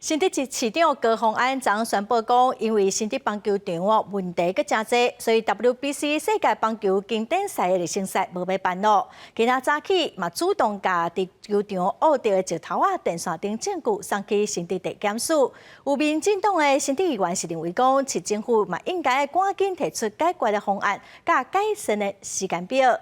新竹市市長高虹安昨宣布講，因為新竹棒球場哦問題閣誠濟，所以 WBC 世界棒球經典賽的熱身賽無欲辦囉。今仔早起嘛主動共佇球場挖著的石頭仔、電線等證據送去新竹地檢署。有民進黨的新竹議員是認為講，市政府嘛應該趕緊提出解決的方案，佮改善的時間表。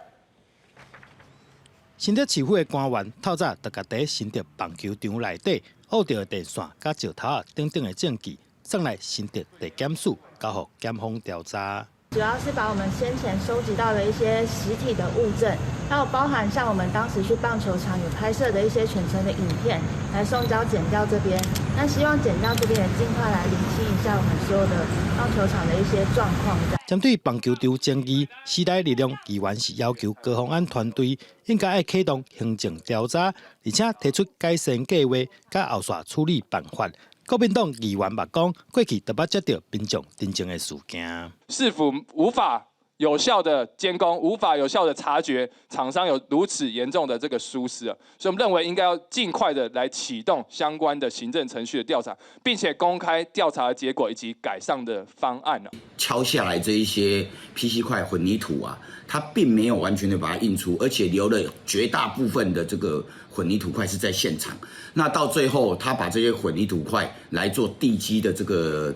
新竹市府的官員透早就共佇新竹棒球場內底挖著的電線、佮石頭仔等等的證據送來新竹地檢署，交予檢方調查。主要是把我們先前收集到的一些實體的物證，還有包含像我們當時去棒球場有拍攝的一些全程的影片，來送交檢調這邊。那希望檢調這邊也盡快來釐清一下我們所有的棒球場的一些狀況。針對棒球場爭議，時代力量議員是要求高虹安團隊應該愛啟動行政調查，而且提出改善計劃，佮後續處理辦法。國民黨議員嘛講，過去就捌接著民眾陳情的事件。市府無法有效的監工，無法有效的察覺廠商有如此嚴重的這個疏失啊，所以我們認為應該要盡快的來啟動相關的行政程序的調查，並且公開調查的結果以及改善的方案。敲下來這一些 PC 塊混凝土啊，它並沒有完全的把它運出，而且留了絕大部分的這個混凝土塊是在現場。那到最後，他把這些混凝土塊來做地基的這個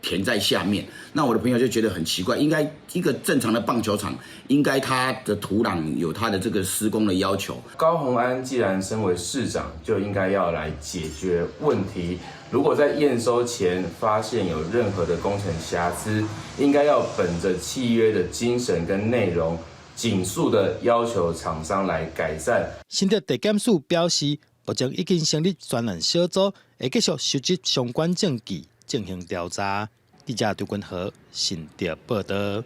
填在下面。那我的朋友就覺得很奇怪，應該一個正常的棒球場，應該它的土壤有它的這個施工的要求。高虹安既然身為市長，就應該要來解決問題。如果在驗收前發現有任何的工程瑕疵，應該要本着契約的精神跟內容，盡速的要求廠商來改善。新竹地檢署表示，目前已經成立專案小組，會繼續收集相關證據進行調查。記者張君和新竹報導。